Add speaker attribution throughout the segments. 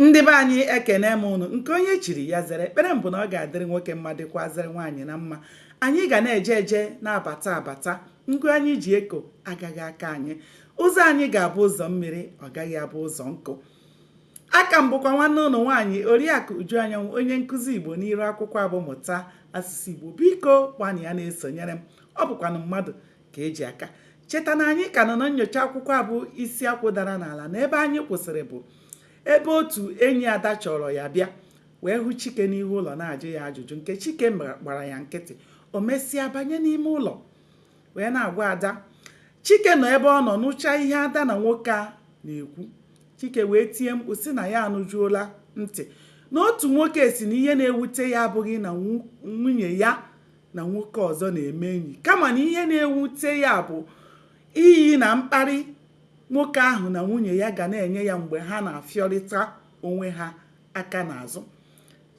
Speaker 1: Ndị be anyị, ekene m ụnụ. Nke onye chiri ya zere. Ekpere m bụ na ọ ga-adịrị nwoke mma, dịkwazịrị nwaanyị na mma. Anyị ga na-eje eje, na-abata abata. Ngụ anyị ji eko agaghị aka anyị. Ụzọ anyị ga-abụ ụzọ mmiri, ọ gaghị abụ ụzọ nkụ. Aka m bụkwa nwanne ụnụ nwaanyị, Oriakụ Uju Anyanwụ, onye nkụzi Igbo n'iru akwụkwọ abụ Mụta Asụsụ Igbo. Biko gbanịa na-esonyere m. Ọ bụkwanụ mmadụ ka eji aka. Cheta na anyị ka nọ na nyocha akwụkwọ abụ Isi Akwụ Dara n'Ala, na ebe anyị kwụsịrị bụ ebe otu enyi Ada chọrọ ya bịa wee hụ Chike n'ihu ụlọ na-ajụ ya ajụjụ, nke Chike gbara ya nkịtị. O mesịa banye n'ime ụlọ wee na-agwa Ada. Chike nọ ebe ọ nọ nụcha ihe Ada na nwoke a na-ekwu. Chike wee tie mkpu sị na ya anụjuola ntị na otu nwoke sị na ihe na-ewute ya abụghị na nwunye ya na nwoke ọzọ na-eme enyi, kama na ihe na-ewute ya bụ iyi na mkparị nwoke ahụ na nwunye ya ga na-enye ya mgbe ha na-afịọrịta onwe ha aka n'azụ.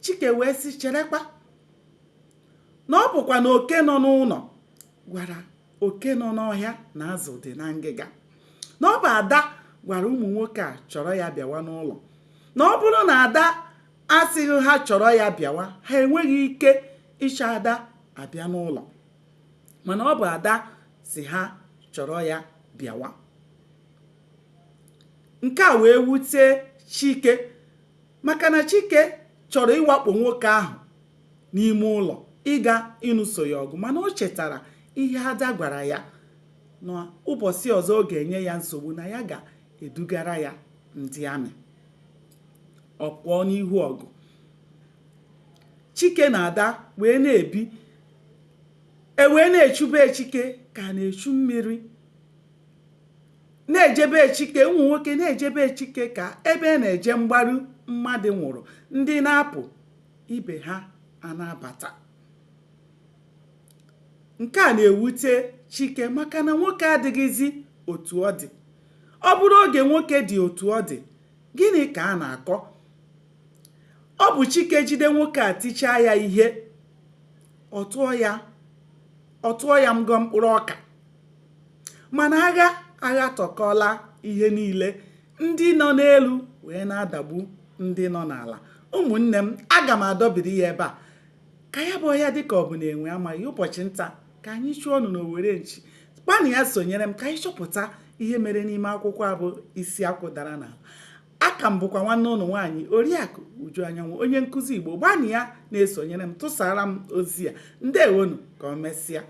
Speaker 1: Chike wee sị, cherekwa, na ọ bụkwa na oke nọ n'ụlọ gwara oke nọ n'ọhịa na azụ dị na ngịga, na ọ bụ Ada gwara ụmụ nwoke a chọrọ ya bịawa n'ụlọ, na ọ bụrụ na Ada asịghị ha chọrọ ya bịawa, ha enweghị ike ịchọ Ada abịa n'ụlọ, mana ọ bụ Ada sị ha chọrọ ya bịawa. Nke a wee wute Chike, maka na Chike chọrọ ịwakpo nwoke ahụ n'ime ụlọ ịga ịnụso ya ọgụ, mana o chetara ihe Ada gwara ya na ụbọchị ọzọ ọ ga-enye ya nsogbu na ya ga-edugara ya ndị amị. Ọ pụọ n'ihu ọgụ. Chike na Ada wee na-ebi, e wee na-echube Chike ka na-echu mmiri, na-ejebe Chike, ụmụ nwoke na-ejebe Chike ka ebe na-eje mgbaru mmadụ nwụrụ, ndị na-apụ ibe ha a na-abata. Nke a na-ewute Chike maka na nwoke adịghịzi otu ọ dị. Ọ bụrụ oge nwoke dị otu ọ dị, gịnị ka a na-akọ? Ọ bụ Chike jide nwoke a tichaa ya ihe, ọ tụọ ya ngọ mkpụrụ ọka. Mana agha aghatọkọla ihe niile, ndị nọ n'elu wee na-adagbu ndị nọ n'ala. Ụmụnne m, aga m adọbiri ya ebe a ka ya bụ ọhịa dịka ọ bụ na enwe amaghị. Ụbọchị nta ka anyị chụọ ọnụ n'owere nchi. Gbanịa sonyere m ka anyị chọpụta ihe mere n'ime akwụkwọ abụ Isi Akwụ Dara n'Ala. Aka m bụkwa nwanne ụnụ nwaanyị, Oriakụ Uju Anyanwụ, onye nkụzi Igbo. Gbanịa na-esonyere m, tụsara m ozi a. Ndewonu, ka ọ mesịa.